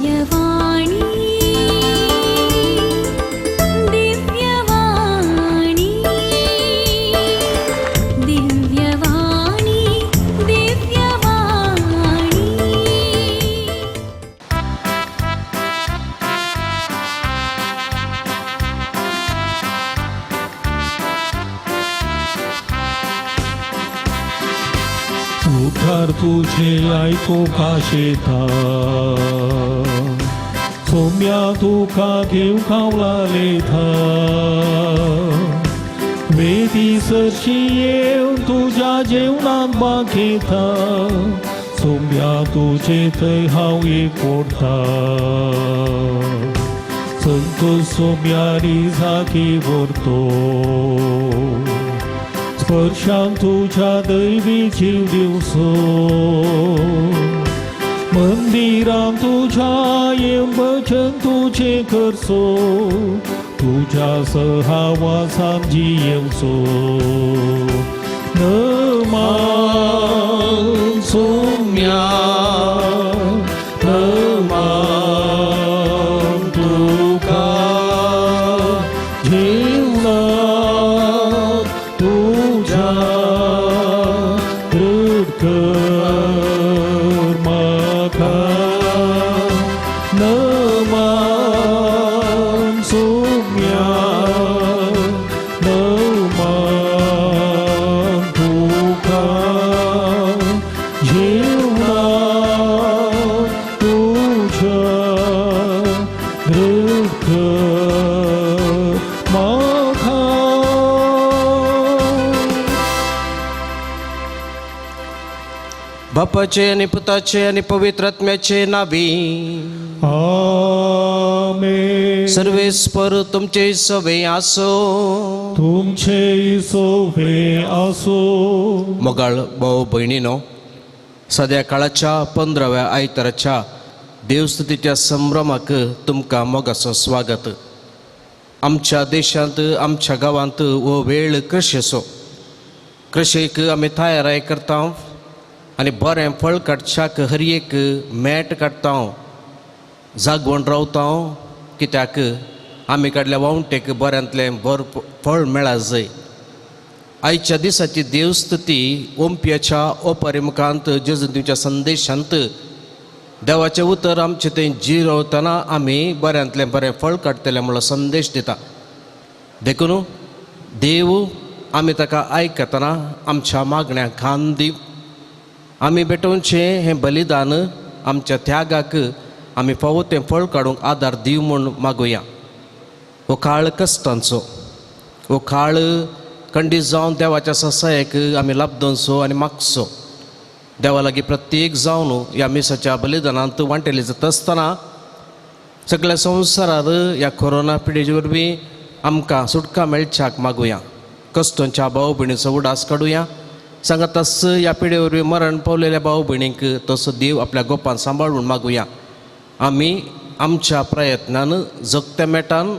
दिव्यवाणी दिव्यवाणी दिव्यवाणी दिव्यवाणी। उद्धार तुझे ऐको भाषेता सोम्या तुका घेव खावला वेदी सरशी येवन तुज्या जेवणाक बागेता सोम्या तुजे थंय हांव एक ओडटा संत सोम्या रिजाकी व्हरतो स्पर्शान तुझ्या दैवी जीव दिवसो मंदिरान तुझ्या येवन भजन तुझे करसो तुझ्या सहावासान जियेवचो नमान सोम्या नमान तुका जीवनात तुझ्या दृढ कर म्हाका नमान सोम्या नमान तुका जीवनात तुझ्या दृढ कर म्हाका। बापाचे आणि पुताचे आणि पवित्र आत्म्याचे नावी आमेन। सर्वेस्पर तुमचे सवे आसो। तुमचे सोवे आसो। मोगाळ भाऊ भयणीनो, सद्या काळाच्या 15व्या आयताराच्या देवस्तुतीच्या संभ्रमाक तुमकां मोगाचो स्वागत। आमच्या देशांत आमच्या गांवांत हो वेळ कृशेचो। कृशेक आमी तयाराय करता आनी बरें फळ काडच्याक हर एक मेट काडटा, जागवण रावता, कित्याक आमी काडल्या वावंटेक बऱ्यांतलें बर फळ मेळा जाय। आयच्या दिसाची देवस्तुती ओंपयाच्या ओपारी मुखांत जेजूच्या संदेशांत देवाचें उतर आमचें थंय जिरवतना आमी बऱ्यांतलें बरें फळ काडटले म्हणलो संदेश दिता। देखून देव आमी ताका आयकतना आमच्या मागण्यांक खान दी। आमी भेटोवचें हें बलिदान आमच्या त्यागाक आमी फावो तें फळ काडूंक आदार दिव म्हूण मागुया। हो काळ कश्टांचो, हो काळ खंडीत जावन देवाच्या ससायेक आमी लाबदोनचो आनी मागचो। देवा लागीं प्रत्येक जावन ह्या मिसाच्या बलिदानांत वांटेली जाता आसतना सगळ्या संवसारार ह्या कोरोना पिडेचे वरवीं आमकां सुटका मेळच्याक मागुया। कश्टांच्या भाव भयणीचो उडास काडुया। सांगाताच ह्या पिडे वरवीं मरण पावलेल्या भाव भयणींक तसो देव आपल्या गोपान सांबाळ म्हूण मागुया। आमी आमच्या प्रयत्नान जगत्या मेटान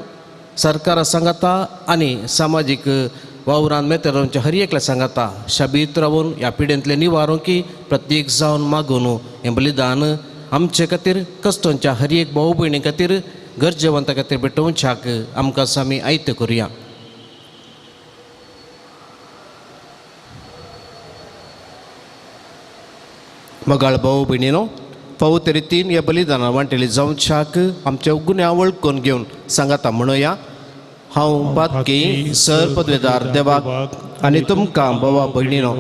सरकारा सांगाता आनी सामाजीक वावरान मेते रावच्या हर एकल्या सांगाता शाबीत रावून ह्या पिडेंतले निवारूंक की प्रत्येक जावन मागून हें बलिदान आमचे खातीर कश्टांच्या हर एक भाव भयणी खातीर गरजेवंता खातीर भेटोवच्याक आमकां आमी आयत्यो करुया। मगाळ भाव भयणीनो, फावो ते रितीन ह्या बलिदानान वांटेली जावच्याक आमच्या गुन्यांव वळखून घेवन सांगाता म्हणुया। हांव पातकी सर पदवेदार देवाक आनी तुमकां भावा भयणीनो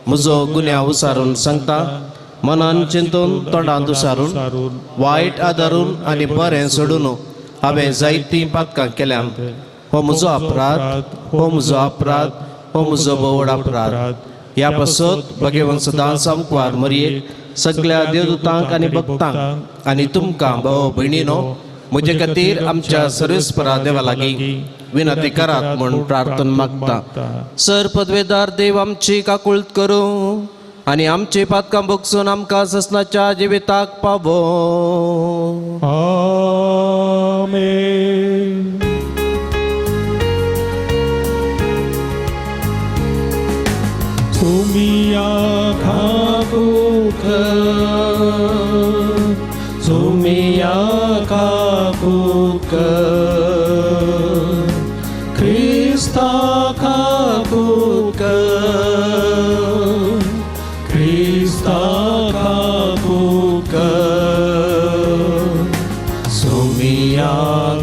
म्हजो गुन्यांव उसारून सांगता, मनान चिंतून तोंडान उसारून वायट आदारून आनी बरें सोडून हांवें जायतीं पातकां केल्यान। हो म्हजो अपराध, हो म्हजो अपराध, हो म्हजो भोवड अपराध। ह्या पासत भगवंत सदांच सामकार मरयेक सगळ्या देवदूतांक आनी भक्तांक आनी तुमकां भाव भयणीनो म्हजे खातीर आमच्या सर्वेस्परा देवा लागीं विनंती करात म्हूण प्रार्थना मागता। सर पदवेदार देव आमची काकूळत करूं आनी आमची पातकां भोगसून आमकां ससनाच्या जिविताक पावो। आमेन। सोमिया खाकुत, सोमिया सोमिया काकूत कर, क्रिस्ता काकूत कर, क्रिस्ता काकूत कर, सोमिया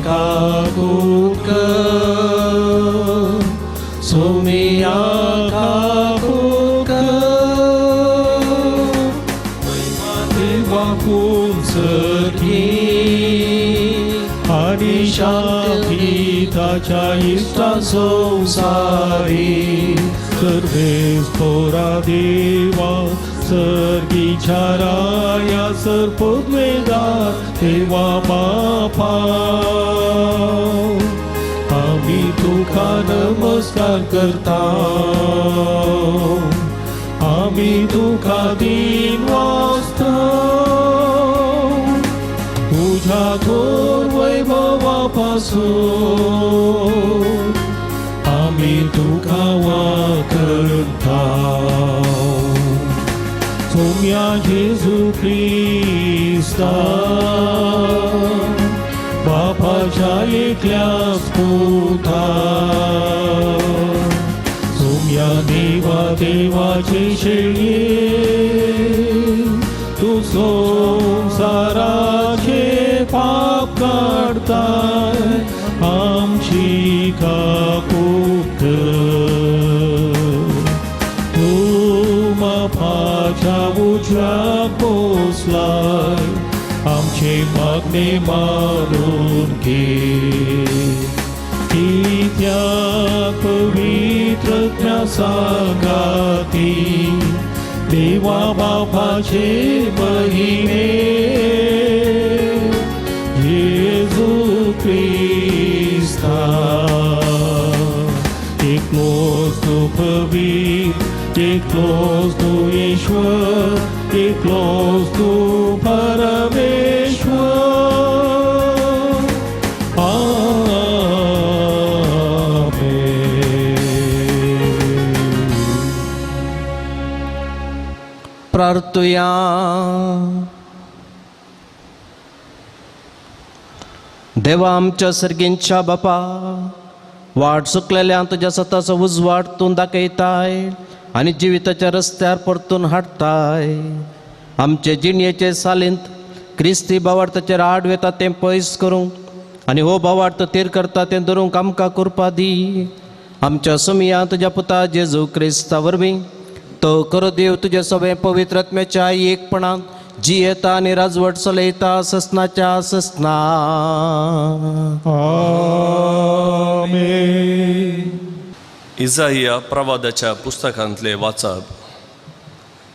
काकूत कर, सोमिया काकूत कर। देवाकून सर्गी आनी शांती ताच्या इश्टा संवसारी। सर्वेस्पोरा देवा सर्गीच्या राया सर पदवेदार देवा बापा, आमी तुका नमस्कार करता, आमी तुका दिन वाजता, तुझ्या थोर वैभवा पासून आमी तुका वाकरता। सोम्या जेजू क्रिस्ता बापाच्या एकल्याच पुता, सोम्या देवा देवाचे शेळये, तूं संवसाराचे पाप काडताय, आमची काकूत कर। तूं मापाच्या उजव्याक बसलाय, आमचे मागणे मानून घे। कित्याक पवित्र सांगाती देवा बापाचे महिमे, जेजू क्रिस्ता एकलोच तूं पवित्र, एकलोच तूं ईश्वर, एकलोच तूं परमेश्वर। आमेन। प्रार्थुया। देवा आमच्या सर्गींच्या बापा, वाट चुकलेल्या तुज्या सताचो उजवाड तूं दाखयताय आनी जिविताच्या रस्त्यार परतून हाडटाय। आमचे जिणयेचे सालींत क्रिस्ती भावार्थाचेर आड वेता तें पयस करूंक आनी हो भावार्थ तीर करता तें धरूंक आमकां कृपा दी। आमच्या सुमया तुज्या पुता जेजू क्रिस्ता वरवीं तो खरो देव तुजे सगळे पवित्र आत्म्याच्या एकपणान जियेता आनी राजवट चलयता ससनाच्या ससना। आमेन। इजाइया प्रवादाच्या पुस्तकांतले वाचप।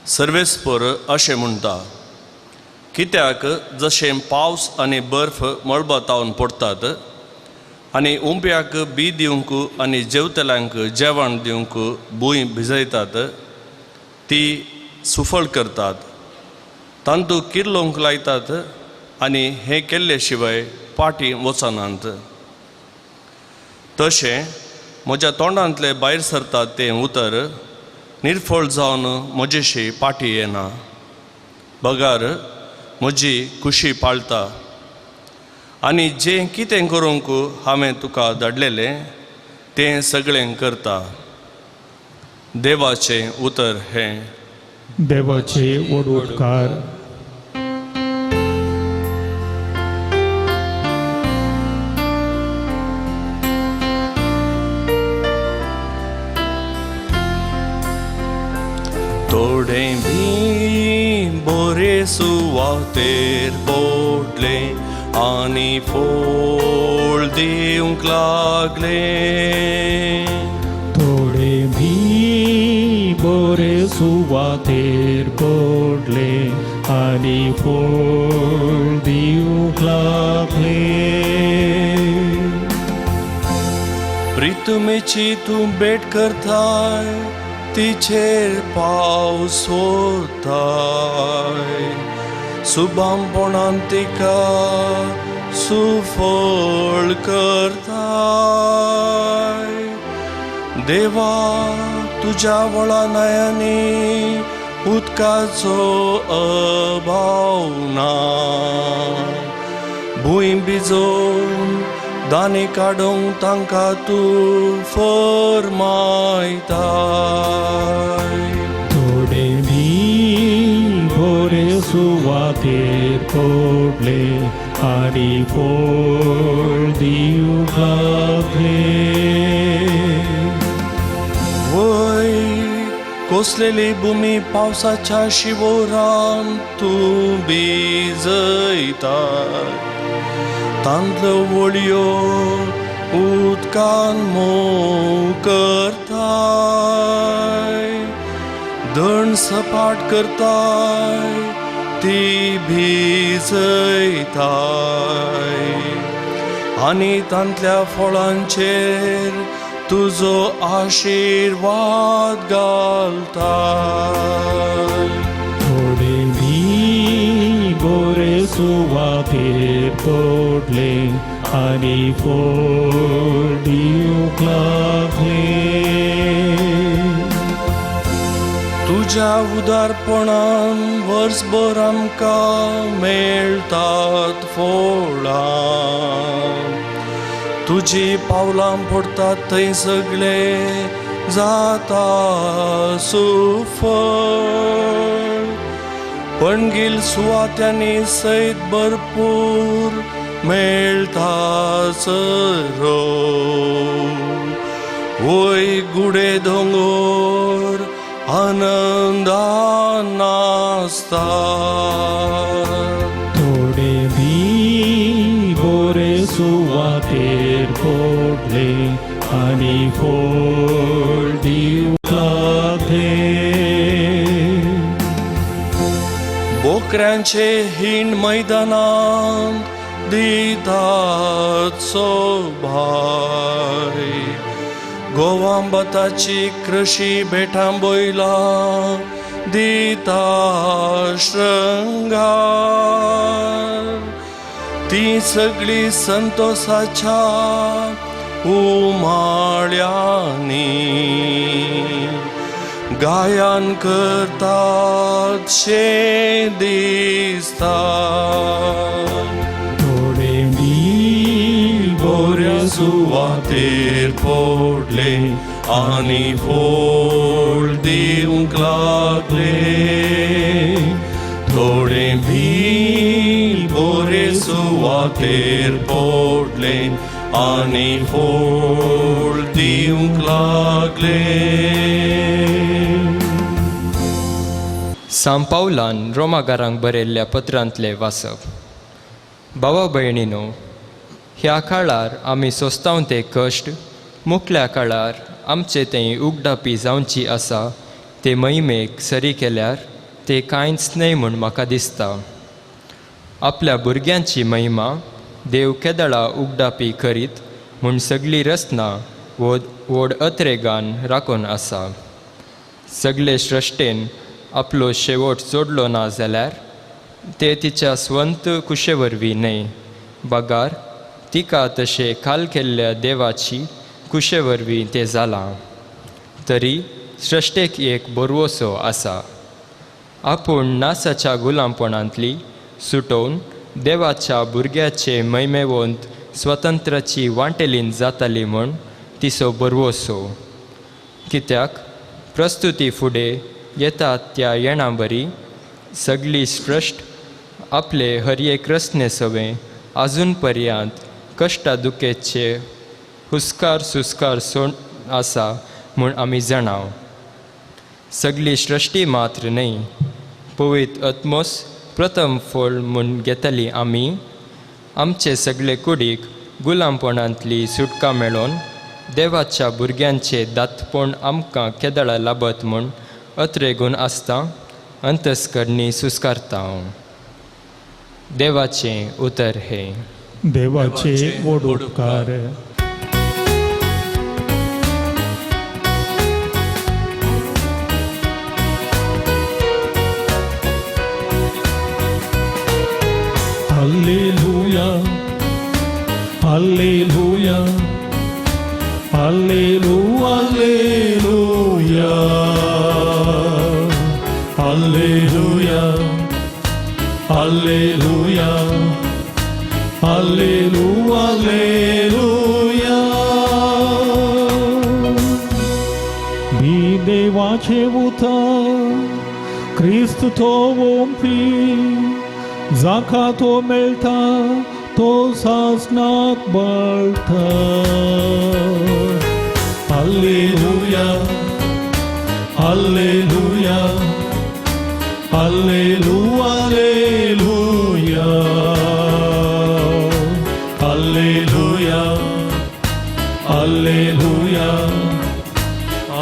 सर्वेस्पर अशें म्हणटा, कित्याक जशें पावस आनी बर्फ मळबातावन पडटात आनी उंब्याक बी दिवंक आनी जेवतल्यांक जेवण दिवंक भूंय भिजयतात, ती सुफळ करतात, तांतू किर्लोंक लायतात आनी हें केल्ले शिवाय पाटी वचनात। तशें म्हज्या तोंडांतले भायर सरतात तें उतर निर्फळ जावन म्हजेशी पाटी येना, बगर म्हजी खुशी पाळटा आनी जें कितें करूंक हांवें तुका धाडलेलें तें सगळें करता। देवाचें उतर हें। देवाचे व्हड उपकार। थोडें बी बोरे सुवातेर पडलें आनी फोळ दिवंक लागलें। थोडें बी बोरे सुवातेर पडलें आनी फोळ दिवंक लागलें। प्रितमेची तूं भेट करताय, तिचेर पावस वताय, सुबामपणान तिका सुफळ करताय। देवा तुज्या व्हडा न्हंयांनी उदकाचो अभाव ना. भूंय भिजोवन दाणे काडूंक तांकां तूं फरमायताय. थोडे बी बोरे सुवातेर पडले आनी फळ दिवंक लागले. वय कोसलेली भुमी पावसाच्या शिवोरान तूं भिजयताय, तांतल्यो वळयो उदकान मोव करताय, दण सपाट करताय ती भिजयताय आनी तांतल्या फळांचेर तुजो आशिर्वाद घालताय. थोडे बी बोरे सुवातेर पडले आनी फळ दिवंक लागले. तुज्या उदारपणान वर्सभर आमकां मेळटात फळां, तुजी पावलां पडटात थंय सगळे जाता सुफळ. पणगील सुवात्यांनी सयत भरपूर मेळटा सरो. वय गुडे दोंगोर आनंदान नाचता. थोडे बी बोरे सुवातेर पडले आनी फळ दिवंक लागले. बोकऱ्यांचे हीण मैदानांत दितात सोभाय, गोवांबताची कृशी बेठां बोयला दिता शृंगार. ती सगळी संतोषाच्या उमाळ्यांनी गायन करतात शे दिसता. थोडे बी बोऱ्या सुवातेर पडले आनी फळ दिवंक लागले. थोडे बी बोरे सुवातेर पडले आनी फळ दिवंक लागले. सांव पावलान रोमागारांक बरयल्ल्या पत्रांतलें वाचप. भावा भयणीनो, ह्या काळार आमी सोस्तांव ते कश्ट मुखल्या काळार आमचे थंय उगडापी जावची आसा ते महिमेक सरी केल्यार ते कांयच न्हय म्हूण म्हाका दिसता. आपल्या भुरग्यांची महिमा देव केदळा उगडापी करीत म्हूण सगळी रचना व्हड अत्रेगान राखून आसा. सगळे सृश्टेन आपलो शेवट जोडलो ना जाल्यार ते तिच्या स्वंत कुशे वरवीं न्हय, बगार तिका तशें खाल केल्ल्या देवाची कुशे वरवीं तें जालां. तरी सृश्टेक एक बरवसो आसा, आपूण नासाच्या गुलामपणांतली सुटोवन देवाच्या भुरग्याचे महिमेवंत स्वतंत्राची वांटेलीन जाताली म्हूण तिचो बरवसो. कित्याक प्रस्तुती फुडें येता त्या येणा बरी सगळी सृश्ट आपले हर एक रचने सवें आजून पर्यंत कश्टा दुखेचे हुस्कार सुस्कार सोड आसा म्हूण आमी जाणाव. सगळी सृश्टी मात्र न्हय, पवित्र आत्मोस प्रथम फळ म्हूण घेतली आमी आमचे सगळे कुडीक गुलामपणांतली सुटका मेळोवन देवाच्या भुरग्यांचे दांतपण आमकां केदळा लाबत म्हूण अत्रेगून आसता अंतस्करणी सुस्कारता. देवाचें उतर हें. देवाचे व्हड उपकार. Hallelujah, hallelujah, hallelujah, hallelujah, Alleluia, Alleluia, Alleluia, Alleluia. बी देवाचें उतर क्रिस्त तो ओंपी, जाका तो मेळटा तो सासणाक बळटा. Alleluia, Alleluia, Alleluia, Alleluia, Alleluia, Alleluia,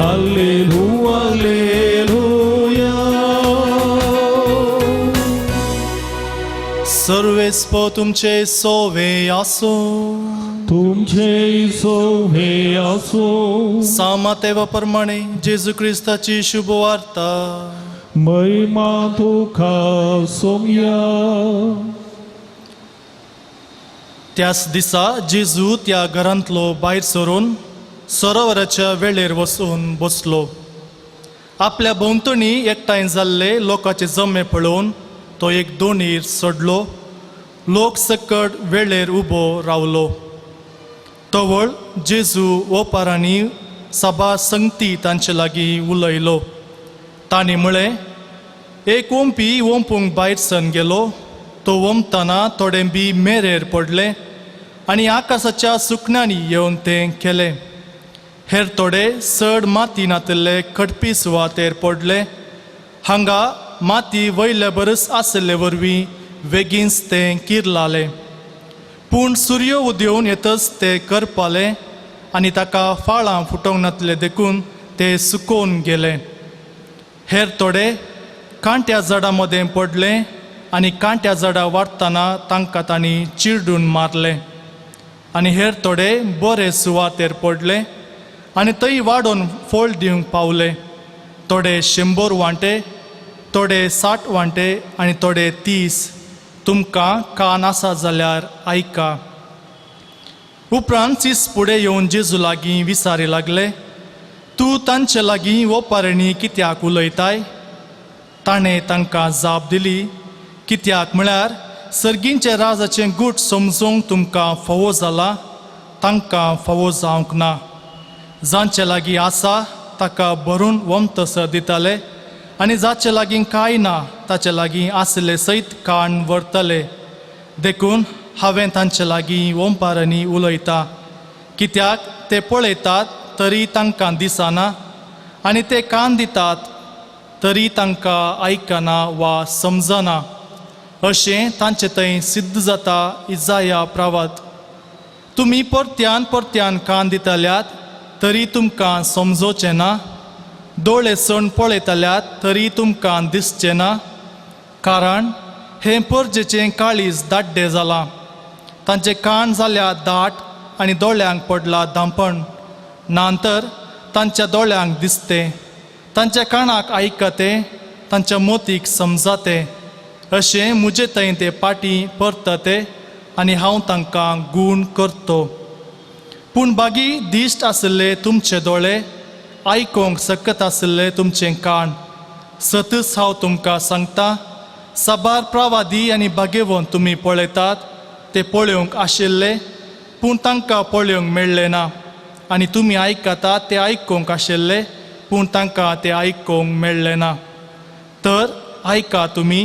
Alleluia, Alleluia. सर्वेस्पो तुमचे सोवे आसूं. तुमचे सोवे आसूं. सामातेवा प्रमाणे जेजू क्रिस्ताची शुभवार्ता. महिमा तुका सोमया. त्याच दिसा जेजू त्या घरांतलो भायर सरून सरोवराच्या वेळेर वचून बसलो. आपल्या भोंवतणी एकठांय जाल्ले लोकांचे जमे पळोवन तो एक दोणीर सोडलो. लोक सकट वेळेर उबो रावलो. तवळ जेजू ओपारांनी सभा संगती तांचे लागीं उलयलो. तांणी म्हळें, एक ओंपी ओंपूंक भायर सरून गेलो. तो ओंपतना थोडें बी मेरेर पडलें आनी आकाशाच्या सुकण्यांनी येवन तें केलें. हेर थोडे चड माती नातिल्ले खडपी सुवातेर पडले. हांगा माती वयले बरस आशिल्ले वरवीं बेगीनच तें किरलालें. पूण सुर्य उदेवन येतच तें करपालें आनी ताका फाळां फुटोवंक नातलें देखून तें सुकोवन गेलें. हेर थोडे कांट्या झाडां मदें पडलें आनी कांट्या झाडां वाडटना तांकां तांणी चिरडून मारलें. आनी हेर थोडे बरे सुवातेर पडले आनी थंय वाडोवन फळ दिवंक पावले. थोडे 100 वांटे, थोडे 60 वांटे आनी थोडे 30. तुमकां कान आसा जाल्यार आयका. उपरांत सीस फुडें येवन जेजू लागीं विचारी लागले, तूं तांचे लागीं ओपारणी कित्याक उलयताय? ताणें तांकां जाप दिली, कित्याक म्हळ्यार सर्गींचे राजाचें गूट समजूंक तुमकां फावो जालां, तांकां फावो जावंक ना. जांचे लागीं आसा ताका भरून वमतसर दिताले आनी जाचे लागीं कांय ना ताचे लागीं आशिल्ले सयत काण व्हरतले. देखून हांवें तांचे लागीं ओंपारांनी उलयता, कित्याक ते पळयतात तरी तांकां दिसना आनी ते कान दितात तरी तांकां आयकना वा समजना. अशें तांचे थंय सिद्ध जाता इजाया प्रावात. तुमी परत्यान परत्यान कान दितल्यात तरी तुमकां समजोचें ना, दोळे सण पळयतल्यात तरी तुमकां दिसचें ना. कारण हें परजेचें काळीज दाड्डें जालां, तांचें कान जाल्या दाट आनी दोळ्यांक पडला धांपण. ना तर तांच्या दोळ्यांक दिसतें, तांच्या कानाक आयकतें, तांच्या मोतीक समजातें. अशें म्हजे थंय ते पाटी परतते आनी हांव तांकां गूण करतो. पूण बागी दिश्ट आशिल्ले तुमचे दोळे, आयकोंक सकत आशिल्ले तुमचें कान. सतच हांव तुमकां सांगता, साबार प्रवादी आनी भाग्यवंत तुमी पळयतात ते पळोवंक आशिल्ले पूण तांकां पळोवंक मेळ्ळें ना, आनी तुमी आयकतात ते आयकूंक आशिल्ले पूण तांकां ते आयकूंक मेळ्ळें ना. तर आयका तुमी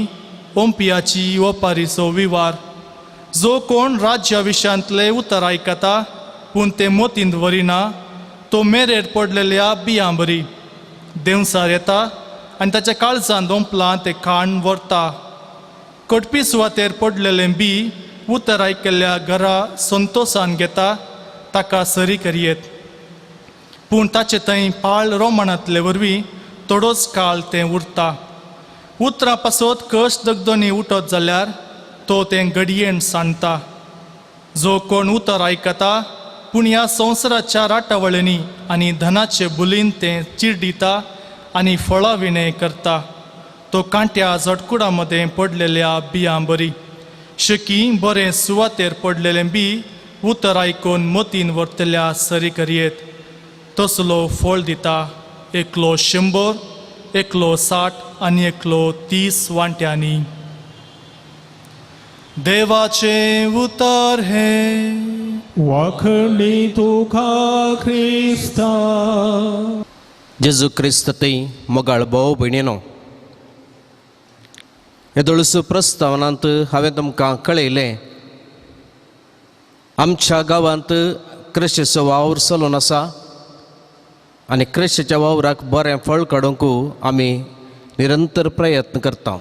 ओंपियाची ओपारीचो विवार. जो कोण राज्या विशयांतले उतर आयकता पूण ते मोतींत व्हरिना तो मेरेर पडलेल्या बियां बरी. देंवसार येता आनी ताच्या काळजान ओंपलां तें खाण व्हरता. कटपी सुवातेर पडलेलें बी उतर आयकल्ल्या घरा संतोसान घेता, ताका सरी करयेत. पूण ताचे थंय पाळ रोमणांतले वरवीं थोडोच काळ तें उरता. उतरां पासत कश्ट दगदोनी उठत जाल्यार तो तें घडयेन सांडटा. जो कोण उतर आयकता पूण ह्या संवसाराच्या राटावळींनी आनी धनाचे बुलीन तें चिरडिता आनी फळां विणें करता, तो कांट्या झटकुडा मदें पडलेल्या बियां बरी. शकी बरें सुवातेर पडलेलें बी उतर आयकून मतीन व्हरतल्या सरी करयेत. तसलो फळ दिता, एकलो 100, एकलो 60 आनी एकलो 30 वांट्यांनी. देवाचें उतर हें. वाखणी तुका ख्रिस्ता. जेजू क्रिस्त थंय मोगाळ भोव भयणीनो, येदोळसो प्रस्तावनांत हांवें तुमकां कळयलें आमच्या गांवांत कृशीचो वावर चलून आसा आनी कृशीच्या वावराक बरें फळ काडूंक आमी निरंतर प्रयत्न करता.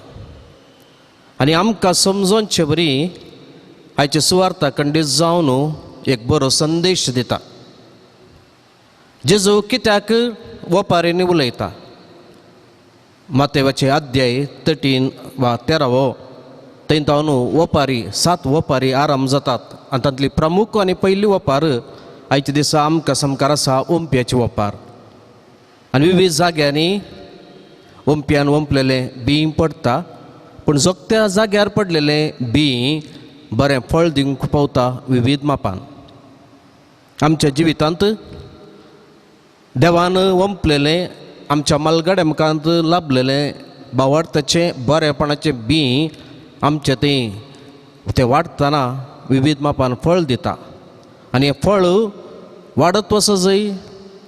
आनी आमकां समजोनचे बरी आयचे सुवार्ता खंडीत जावन एक बरो संदेश दिता. जेजू कित्याक वपारींनी उलयता? मातेवाचे अध्याय 13 वा 13 थंय तावन वपारी 7 वपारी आराम जातात आनी तांतली प्रमुख आनी पयली वपार आयच्या दिसा आमकां सामकार आसा ओंप्याची वपार. आनी विविध जाग्यांनी ओंप्यान ओंपलेलें बीं पडटा, पूण जोगत्या जाग्यार पडलेलें बीं बरें फळ दिवंक पावता विविध मापान. आमच्या जिवितांत देवान ओंपलेलें आमच्या मालगाड्या मुखांत लाभलेलें बावार्थाचें बरेपणाचें बीं आमचें थंय तें वाडटना विविध मापान फळ दिता आनी हें फळ वाडत वचत जाय.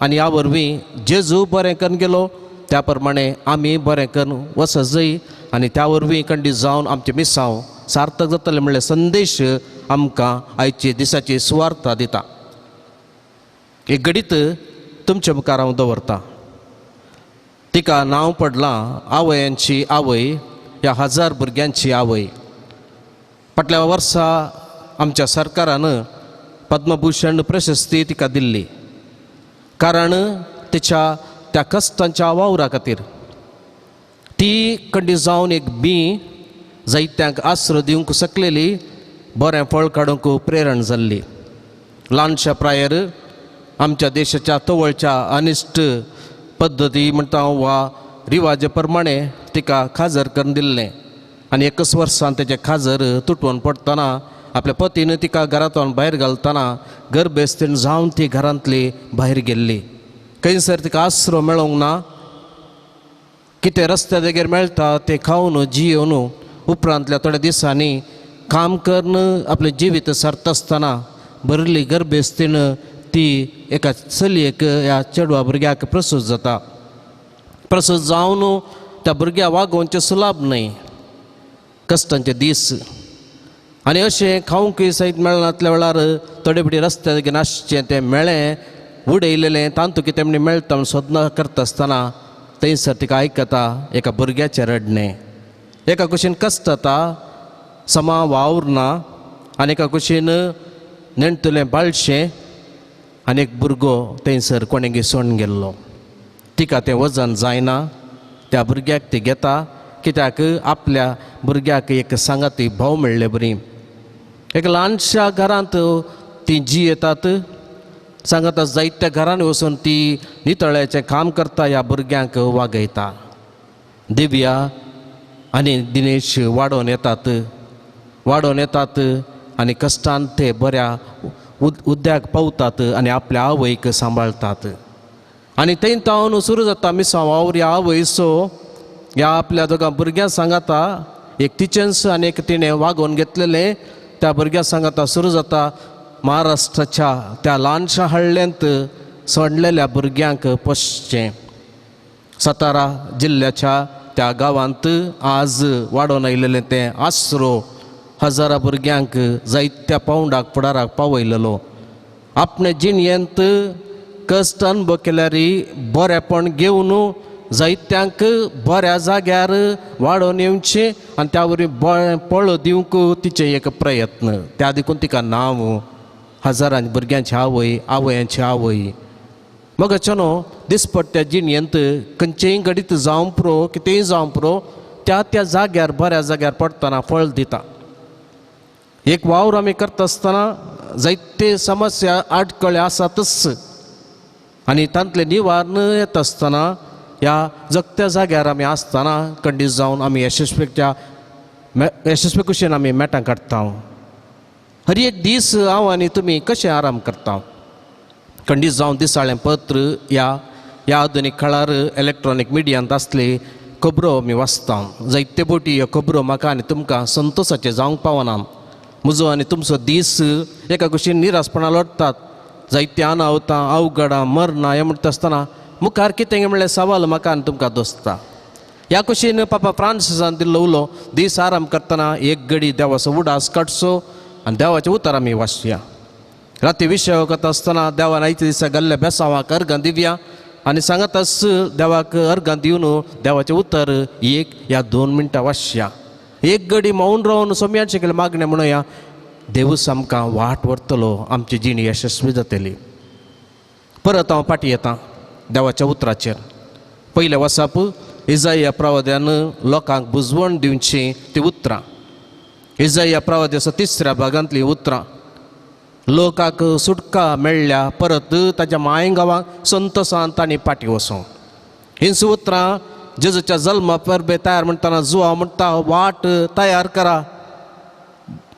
आनी ह्या वरवीं जेजू बरें करून गेलो त्या प्रमाणे आमी बरें करून वचत जाय आनी त्या वरवीं खंडीत जावन आमचें मिसांव सार्थक जातलें म्हणल्यार संदेश आमकां आयचे दिसाची सुवार्ता दिता. एक घडीत तुमच्या मुखार हांव दवरता. तिका नांव पडलां आवयांची आवय, ह्या 1000 भुरग्यांची आवय. फाटल्या वर्सा आमच्या सरकारान पद्मभूषण प्रशस्ती तिका दिल्ली, कारण तिच्या त्या कश्टांच्या वावरा खातीर. ती खंडीत जावन एक बीं जायत्यांक आसरो दिवंक शकलेली, बरें फळ काडूंक प्रेरण जाल्ली. ल्हानशा प्रायर आमच्या देशाच्या तवळच्या अनिश्ट पद्दती म्हणटा वा रिवाजे प्रमाणे तिका खाजर करून दिल्लें आनी एकच वर्सान तेजें खाजर तुटवून पडटना आपल्या पतीन तिका घरांतल्यान भायर घालतना गर्भेस्तीन जावन ती घरांतली भायर गेल्ली. खंयसर तिका आसरो मेळोंक ना, कितें रस्त्या देगेर मेळटा तें खावन जियोवन उपरांतल्या थोड्या दिसांनी काम करून आपलें जिवीत सारता आसतना भरिल्ली गर्भेस्तीन ती एका चलयेक ह्या चेडवा भुरग्याक प्रसूत जाता. प्रसूत जावन त्या भुरग्या वागोवचें सुलाभ न्हय, कश्टांचे दीस आनी अशें खावंकय सयत मेळनातल्या वेळार थोडे फावटी रस्त्या देगेर आसचें तें मेळ्ळें उडयलेलें तांतू कितें म्हण मेळटा म्हण सोदना करता आसतना थंयसर तिका आयकता एका भुरग्याचें रडणें. एका कुशीन कश्ट जाता, समा वावर ना आनी एका कुशीन नेणटलें बाळशें आनी एक भुरगो थंयसर कोणेगी सोडून गेल्लो. तिका तें वजन जायना, त्या भुरग्याक ती घेता कित्याक आपल्या भुरग्याक एक सांगाती भाव मेळ्ळे बरी. एक ल्हानशा घरांत ती जी येतात सांगाता जायत्या घरांनी वचून ती नितळ्याचें काम करता, ह्या भुरग्यांक वागयता. दिव्या आनी दिनेश वाडोवन येतात, वाडोवन येतात आनी कश्टान ते बऱ्या उद्याक पावतात आनी आपल्या आवयक सांबाळटात. आनी थंय तावन सुरू जाता मिसांव वावर. ह्या आवयचो ह्या आपल्या दोगां भुरग्यां सांगाता, एक तिचेंच आनी एक तिणें वागोवन घेतलेलें त्या भुरग्यां सांगाता सुरू जाता महाराष्ट्राच्या त्या ल्हानशा हळ्ळेंत सोडलेल्या भुरग्यांक पोसचें. सातारा जिल्ल्याच्या त्या गांवांत आज वाडोवन आयलेलें तें आसरो हजारा भुरग्यांक जायत्या पावंडाक फुडाराक पावयलेलो. आपणे जिणेंत कश्ट अनुभव केल्यार बरेपण घेवन जायत्यांक बऱ्या जाग्यार वाडोवन येवचें आनी त्या वरवीं बरें पळ दिवंक तिचें एक प्रयत्न. त्या देखून तिका नांव हजारांनी भुरग्यांची आवय, आवयांची आवय. मगाच्यानो दिसपट्ट्या जिणेंत खंयचेय घडीत जावं पुरो, कितेंय जावं पुरो, त्या त्या जाग्यार बऱ्या जाग्यार पडटना फळ दिता. एक वावर आमी करता आसतना जायते समस्या आडखळे आसातच आनी तांतलें निवारण येता आसतना ह्या जगत्या जाग्यार आमी आसतना खंडीत जावन आमी यशस्वी कुशीन आमी मेटां काडटा. हर एक दीस हांव आनी तुमी कशें आराम करता? खंडीत जावन दिसाळें पत्र ह्या ह्या आधुनीक काळार इलेक्ट्रॉनीक मिडियांत आसली खबरो आमी वाचता. जायते बोटी ह्यो खबरो म्हाका आनी तुमकां संतोसाचें जावंक पावना. म्हजो आनी तुमचो दीस एका कुशीन निरासपणां लोटतात. जायते अनावतां, अवघडां, मरणां हें म्हणटा आसतना मुखार कितें म्हणल्यार सवाल म्हाका आनी तुमकां दोसता. ह्या कुशीन पापा फ्रांसिसान दिल्लो उलो दीस आराम करतना एक घडी देवाचो उडास काडचो आनी देवाचें उतर आमी वाचया. राती विशय करता आसतना देवान आयच्या दिसा घाल्ल्या बेसांवाक अर्गां दिवया आनी सांगत आस देवाक अर्गां दिवन देवाचें उतर 1 या 2 मिनटां वाचया. एक घडी मौन रावन सोम्यान केलें मागणें म्हणुया, देवूच आमकां वाट व्हरतलो, आमची जिणी यशस्वी जातली. परत हांव फाटीं येता देवाच्या उतराचेर. पयलें वसाप इजाया प्रवाद्यान लोकांक बुजवण दिवची ती उतरां. इजाया प्रवाद्याच्या 3ऱ्या भागांतलीं उतरां. लोकांक सुटका मेळ्ळ्या परत ताच्या माय गांवांक संतोसान तांणी फाटीं वचूं. हीं उतरां जेजूच्या जल्मा परबे तयार म्हणटना जुवा म्हणटा वाट तयार करा,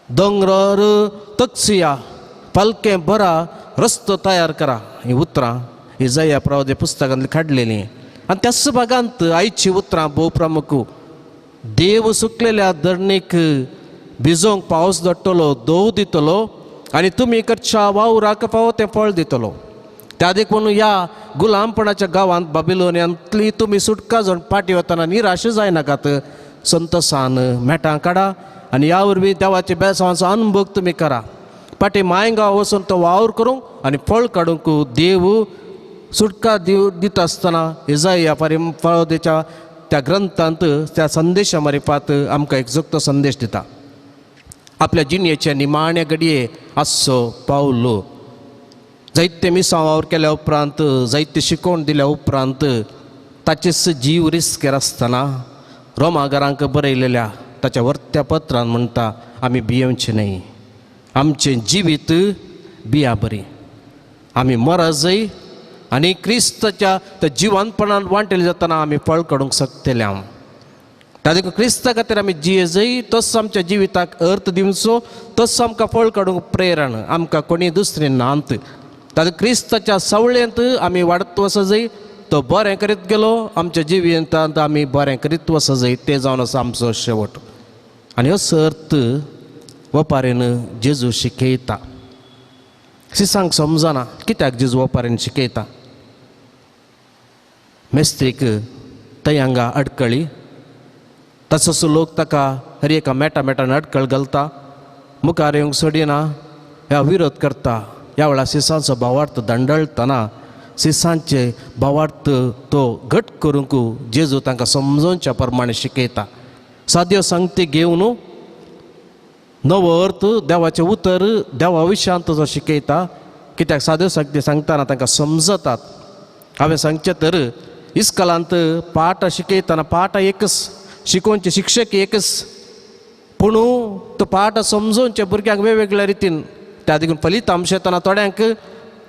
दोंगरार तकसिया, पालकें बरा, रस्तो तयार करा. हीं उतरां इजाया प्रवाद्या पुस्तकांतली काडलेलीं. आनी त्याच भागांत आयची उतरां भोव प्रमुख. देव सुकलेल्या धरणीक भिजोवंक पावस धाडटलो, दोव दितलो आनी तुमी करच्या वावराक फावो तें फळ दितलो. त्या देखून ह्या गुलामपणाच्या गांवांत बाबिलोनियांतली तुमी सुटका जावन फाटीं वतना निराश जायनाकात, संतोसान मेटां काडा आनी ह्या वरवीं देवाच्या बेसांवाचो अनुभव तुमी करा. फाटीं मायगांव वचून तो वावर करूंक आनी फळ काडूंक देव सुटका दिता आसतना इजाया प्रवाद्याच्या त्या ग्रंथांत त्या संदेशा मारिफात आमकां एक जोगतो संदेश दिता. आपल्या जिणेच्या निमाण्या घडये आसचो पावलो जायते मिसांव वावर केल्या उपरांत, जायते शिकोवन दिल्या उपरांत ताचेच जीव रिस्केर आसतना रोमागारांक बरयलेल्या ताच्या वर्त्या पत्रान म्हणटा, आमी भियेवचें न्हय, आमचें जिवीत बिया बरी, आमी मरजय आनी क्रिस्ताच्या त्या जिवनपणान वांटेले जातना आमी फळ काडूंक शकतले. हांव त्या देखून क्रिस्ता खातीर आमी जियेजय तसो आमच्या जिविताक अर्थ दिवचो, तसो आमकां फळ काडूंक प्रेरण आमकां कोणी दुसरी नांत. ताका क्रिस्ताच्या सवळेंत आमी वाडत वचजय, तो बरें करीत गेलो आमच्या जिवितांत आमी बरें करीत वचजय, तें जावन आसा आमचो शेवट. आनी हो सर्त वपारीन जेजू शिकयता. सिसांक समजना कित्याक जेजू वपारीन शिकयता. मेस्त्रीक थंय हांगा अडकळी, तसोच लोक ताका हर एका मेटा मेटान अडकळ घालता, मुखार येवंक सोडिना, ह्या विरोध करता. ह्या वेळार सिसांचो भावार्थ दंडळटना सिसांचे भावार्थ तो घट करूंक जेजू तांकां समजोवच्या प्रमाणे शिकयता. साद्यो सांगती घेवन नवो अर्थ देवाचें उतर देवा विशयांत जो शिकयता. कित्याक साद्यो सांगती सांगतना तांकां समजतात. हांवें सांगचें तर इस्कलांत पाठ शिकयतना पाठ एकच, शिकोवचे शिक्षक एकच, पूण तो पाठ समजोवचे भुरग्यांक वेगवेगळ्या रितीन. त्या देखून फलितांश येतना थोड्यांक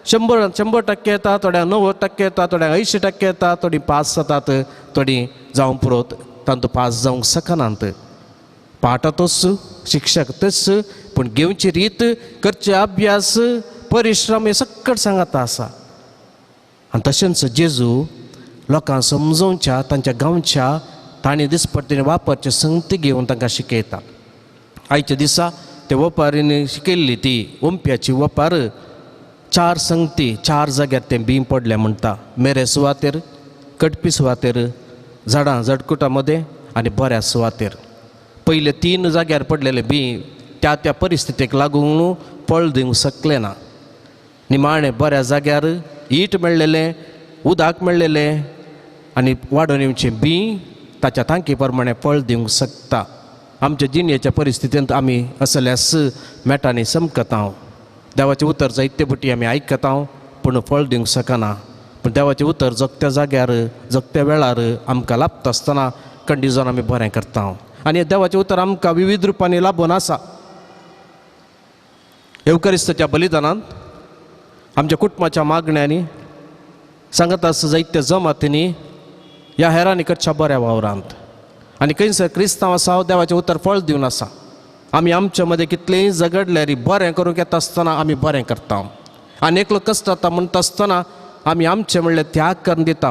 100% येता, थोड्यांक 90% येता, थोड्यांक 80% येता, थोडीं पास जातात, थोडीं जावंक पुरोत तांतूं पास जावंक शकनात. पाठ तोच, शिक्षक तोच, पूण घेवची रीत, करचे अभ्यास, परिश्रम हे सकट सांगाता आसा. आनी तशेंच जेजू लोकांक समजोवच्या तांच्या गांवच्या तांणी दिसपट्टीने वापरचे संगती घेवन तांकां शिकयता. आयच्या दिसा ते वपारीन शिकयल्ली ती ओंप्याची वपार 4 संगती 4 जाग्यार तें बीं पडलें म्हणटा. मेरे सुवातेर, कटपी सुवातेर, झाडां झडकुटा मदें आनी बऱ्या सुवातेर. पयले 3 जाग्यार पडलेले बीं त्या त्या परिस्थितीक लागून फळ दिवंक शकलें ना. निमाणें बऱ्या जाग्यार ईट मेळ्ळेलें, उदक मेळ्ळेलें आनी वाडोवन येवचें बीं ताच्या तांकी प्रमाणे फळ दिवंक शकता. आमच्या जिणेच्या परिस्थितींत आमी असल्यास मेटांनी समकता. देवाचें उतर जायते बुटी आमी आयकता पूण फळ दिवंक शकना. पूण देवाचें उतर जगत्या जाग्यार जगत्या वेळार आमकां लाबता आसतना कंडिजन आमी बरें करता. आनी देवाचें उतर आमकां विविध रुपांनी लाबून आसा. येवकरिस्ताच्या बलिदानांत आमच्या कुटुंबाच्या मागण्यांनी सांगत आसा जायत्या जमातींनी ह्या हेरांनी करच्या बऱ्या वावरांत. आनी खंयसर क्रिस्तांव आसा देवाचें उतर फळ दिवन आसा. आमी आमच्या मदें कितलेंय झगडल्यार बरें करूंक येता आसतना आमी बरें करता. आनी एकलो कश्ट जाता म्हणटा आसतना आमी आमचें म्हणलें त्याग करून दिता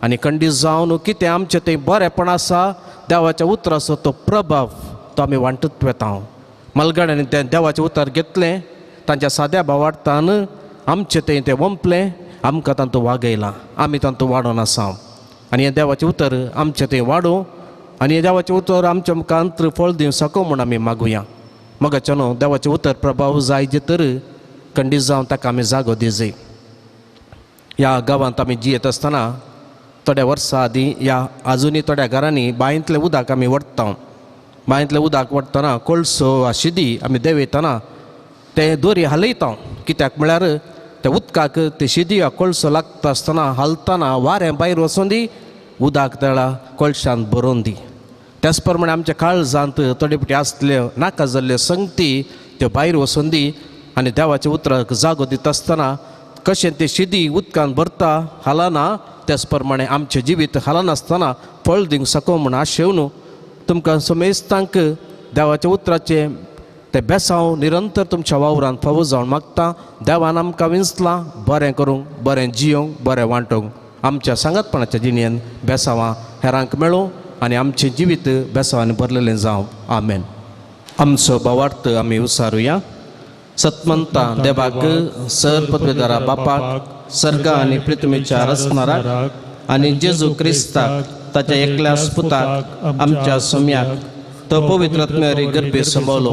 आनी खंडीत जावन कितें आमचें तें बरेंपण आसा देवाच्या उतराचो तो प्रभाव तो आमी वांटत वता. मलगाड्यांनी तें देवाचें उतर घेतलें, तांच्या साद्या भावार्थान आमचें तें तें वंपलें, आमकां तांतूं वागयलां, आमी तांतूं वाडोवन आसा. आनी हें देवाचें उतर आमचें तें वाडूं आनी हें देवाचें उतर आमच्या मुखांत फळ दिवं सको म्हूण आमी मागुया. मगाचें न्हू देवाचें उतर प्रभाव जाय जे तर खंडीत जावन ताका आमी जागो दिजय. ह्या गांवांत आमी जियेत आसतना थोड्या वर्सां आदीं ह्या आजुनूय थोड्या घरांनी बांयंतलें उदक आमी व्हरता. बांयंतलें उदक व्हरतना कोळसो आशिदी आमी देंवयतना तें दोरी हालयता, कित्याक म्हळ्यार त्या उदकाक ते शिदी कोळसो लागता आसतना हालतना वारें भायर वचून दी, उदक तळा कोळशान भरोवन दी. त्याच प्रमाणे आमच्या काळजांत थोडे फावटी आसल्यो नाका जाल्ल्यो संगती त्यो भायर वचून दी आनी देवाच्या उतराक जागो दिता आसतना कशें ते शिदी उदकान भरता हालना त्याच प्रमाणे आमचें जिवीत हालनासतना फळ दिवंक सको म्हूण आशेवन तुमकां समेस्तांक देवाच्या उतराचें तें बेसांव निरंतर तुमच्या वावरान फावो जावन मागता. देवान आमकां विंचलां बरें करूंक, बरें जियोंक, बरें वांटूंक. आमच्या सांगातपणाच्या जिणेन बेसांवां हेरांक मेळूं आनी आमचें जिवीत बेसांवांनी भरलेलें जावं. आमेन. आमचो भावार्थ आमी उसारुया. सतमंता देवाक, सर पदवेदारा बापाक, सर्गा आनी पृथ्वीच्या रचणाराक आनी जेजू क्रिस्ताक ताच्या एकल्या पुताक आमच्या सोम्याक, तो पवित्र आत्म्यारी गर्भे संभवलो,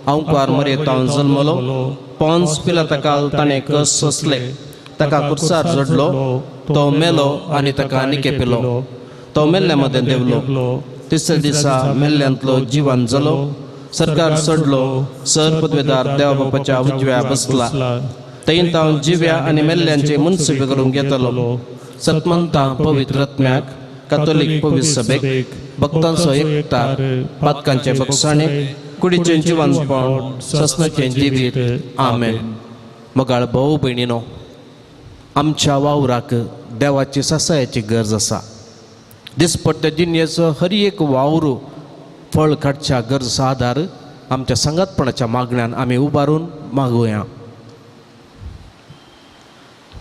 अंकुआर मरेतावन जल्मलो, पोन्स पिलाता ताणें कस सोंसले, ताका कुर्सार जोडलो, तो मेलो आनी ताका निकेपिलो, तो मेल्ल्या मदें देवलो, तिसऱ्या दिसा मेल्ल्यांतलो जिवन जालो, सरकार सोडलो, सर पदवेदार देवा बापाच्या उजव्या बसला, थंय तावन जिव्या आनी मेल्ल्यांचे मुनसुबे करूंक येतलो. सतमंता पवित्र आत्म्याक, कातोलीक पवित्र सभेक, भक्तांचो एकता, पातकांचे बक्षाणे, कुडीचें जिवनपण, ससनाचें जिवीत. आमेन. मगाळ भाव भयणीनो, आमच्या वावराक देवाची सासायाची गरज आसा. दिसपट्ट्या जिणेचो हर एक वावर फळ काडच्या गरजो आदार आमच्या सांगातपणाच्या मागण्यान आमी उबारून मागुया.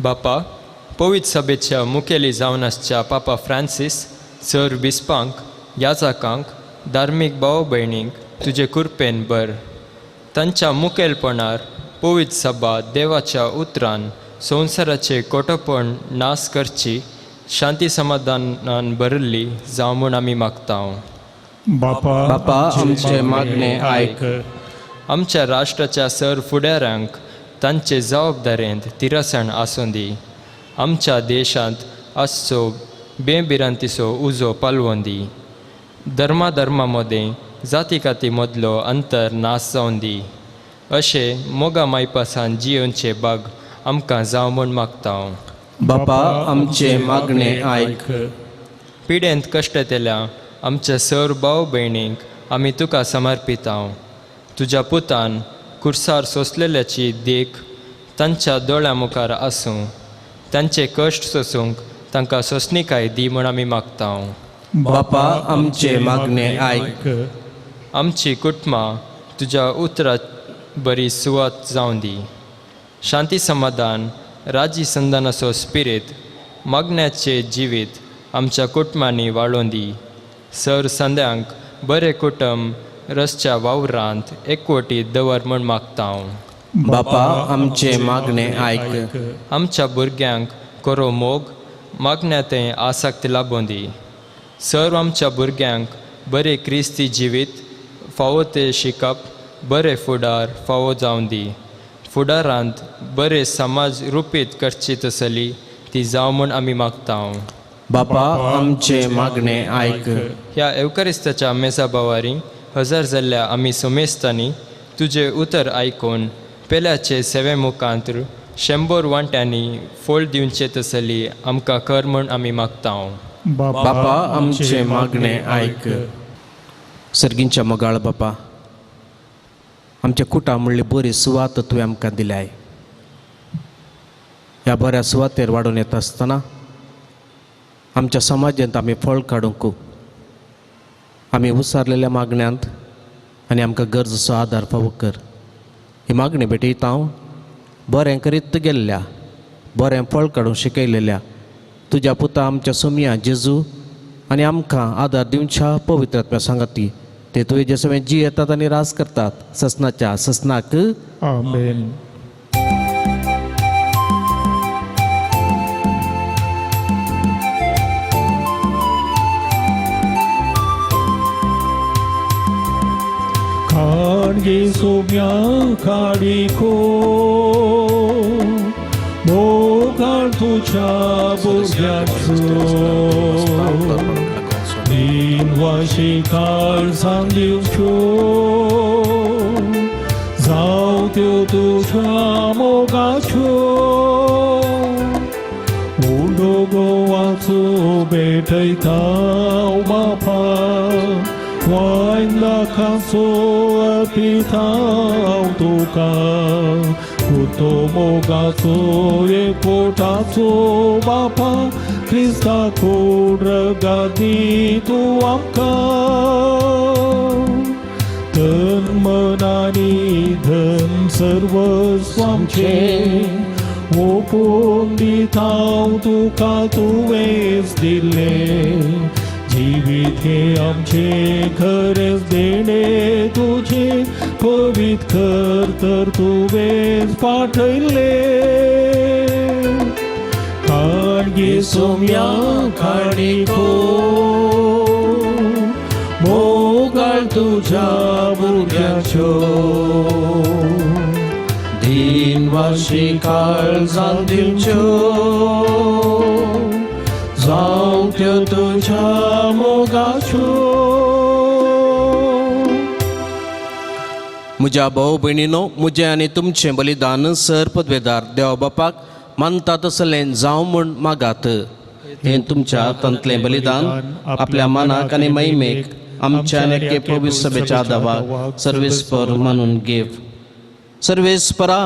बापा, पवित्र सभेच्या मुखेली जावन आसच्या पापा फ्रांसीस सर बिस्पांक, याचाकांक, धार्मीक भाव भयणींक तुजे कुरपेन बर. तांच्या मुखेलपणार पवित्र सभा देवाच्या उतरान संवसाराचें कोटोपण नाश करची, शांती समाधानान भरिल्ली जावं म्हूण आमी मागता. बापा, बापा आमचे मागणे आयक. आमच्या राष्ट्राच्या सर फुडाऱ्यांक तांचे जबाबदारेंत तिरसण आसूं दी. आमच्या देशांत आसचो बेभिरांतीचो उजो पालवोन दी. धर्मा धर्मा मदें जाती काती मदलो अंतर नाश जावन दी. अशें मोगा मायपासान जियोवचे बाग आमकां जावं म्हूण मागता. बापा आमचे मागणे आयक. पिडेंत कश्टतेल्या आमच्या सर भाव भयणींक आमी तुका समर्पिता. तुज्या पुतान कुर्सार सोंसलेल्याची देख तांच्या दोळ्यां मुखार आसूं. तांचे कश्ट सोसूंक तांकां सोंसणीकाय दी म्हूण आमी मागता. बापा आमचे मागणे आयक. आमची कुटुंबां तुज्या उतरा बरी सुवात जावं दी. शांती समाधान राजी संदानाचो स्पिरीत मागण्याचें जिवीत आमच्या कुटुंबांनी वाळोवन दी. सर संद्यांक बरें कुटुंब रसच्या वावरांत एकवटीत दवर म्हूण मागता. बापा आमचे मागणे आयक. आमच्या भुरग्यांक करो मोग मागण्या तें आसक्त लाबोवन दी. सर्व आमच्या भुरग्यांक बरें क्रिस्ती जिवीत फावो तें शिकप, बरें फुडार फावो जावन दी. फुडारांत बरें समाज रुपीत करची तसली ती जावं म्हूण आमी मागता. बापा आमचे मागणे आयक. ह्या एवकरिस्ताच्या मेजा बावारी हजर जाल्ल्या आमी सोमेस्तांनी तुजें उतर आयकून पेल्याचे सेवे मुखांत 100 वांट्यांनी फोल दिवचे तसली आमकां कर म्हूण आमी मागता. बापा आमचे मागणे आयक. सर्गींच्या मोगाळ बापा, आमच्या कुटां म्हणली बरी सुवात तुवें आमकां दिल्याय. ह्या बऱ्या सुवातेर वाडून येता आसतना आमच्या समाजांत आमी फळ काडूंक आमी उसारलेल्या मागण्यांत आनी आमकां गरजेचो आदार फावो कर. ही मागणी भेटयता हांव बरें करीत गेल्ल्या बरें फळ काडूंक शिकयलेल्या तुज्या पुता आमच्या सोमया जेजू आनी आमकां आदार दिवच्या पवित्र आत्म्या सांगाती ते तुवें जे सगळे जी येतात आनी रास करतात ससनाच्या ससनाक आमेन. खाणगी सोम्या खाडीको मोगाळ तुज्या भुरग्याचो दिनवाशी काळजान दिवच्यो जावं त्यो तुज्या मोगाच्यो उंडो गोवाचो भेटयता बापा वायन लाखांचो अर्पिता तुका पुतो मोगाचो एकवटाचो बापा क्रिस्ता कोड रगादी तूं आमकां तन मन आनी धन सर्वस्व आमचें ओपून दिता हांव तुका तुवेंच दिल्लें जिवीत हें आमचें खरेंच देणें तुजें पवित्र कर तर तुवेंच पाठयल्लें खाणगी सोम्या खाणीको मोगाळ तुज्या भुरग्याच्यो दिनवाशी काळजान दिवच्यो जावं त्यो तुज्या मोगाच्यो. म्हज्या भाव भयणीनो म्हजें आनी तुमचें बलिदान सर पदवेदार देवा बापाक मानता तसलें जावं म्हूण मागात. हें तुमच्या हातांतलें बलिदान आपल्या मनाक आनी महिमेक आमच्या आनी एके पवित्र सभेच्या आदावाक सर्वेस्पर मानून घेव. सर्वेस्परा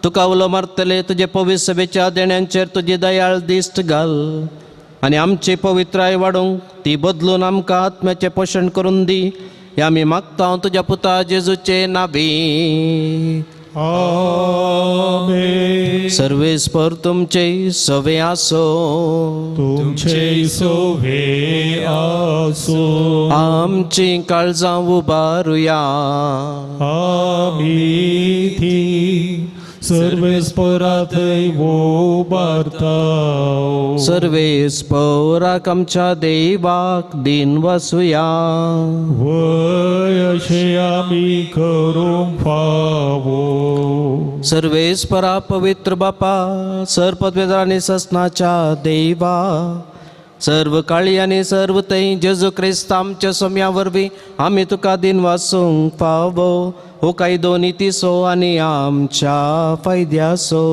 तुका उलो मारतले तुजे पवित्र सभेच्या देण्यांचेर तुजी दयाळ दिश्ट घाल आनी आमची पवित्राय वाडोवंक ती बदलून आमकां आत्म्याचें पोशण करून दी. हे आमी मागता तुज्या पुता जेजूचे नावी. आमेन. सर्वेस्पर तुमचे सवे आसो. तुमचे सोवे आसो. आमची काळजां उबारुया. आमी ती सर्वेस्परा थंय उबारता. सर्वेस्पराक आमच्या देवाक दिन वसुया. वय अशें आमी करूंक फावो. सर्वेस्परा पवित्र बापा सर पदवेदार आनी ससनाच्या देवा सर्व काळी आनी सर्व थंय जेजू क्रिस्त आमच्या सोम्या वरवीं आमी तुका दिन वासूंक फावो. हो कायदो नितीसो आनी आमच्या फायद्यासो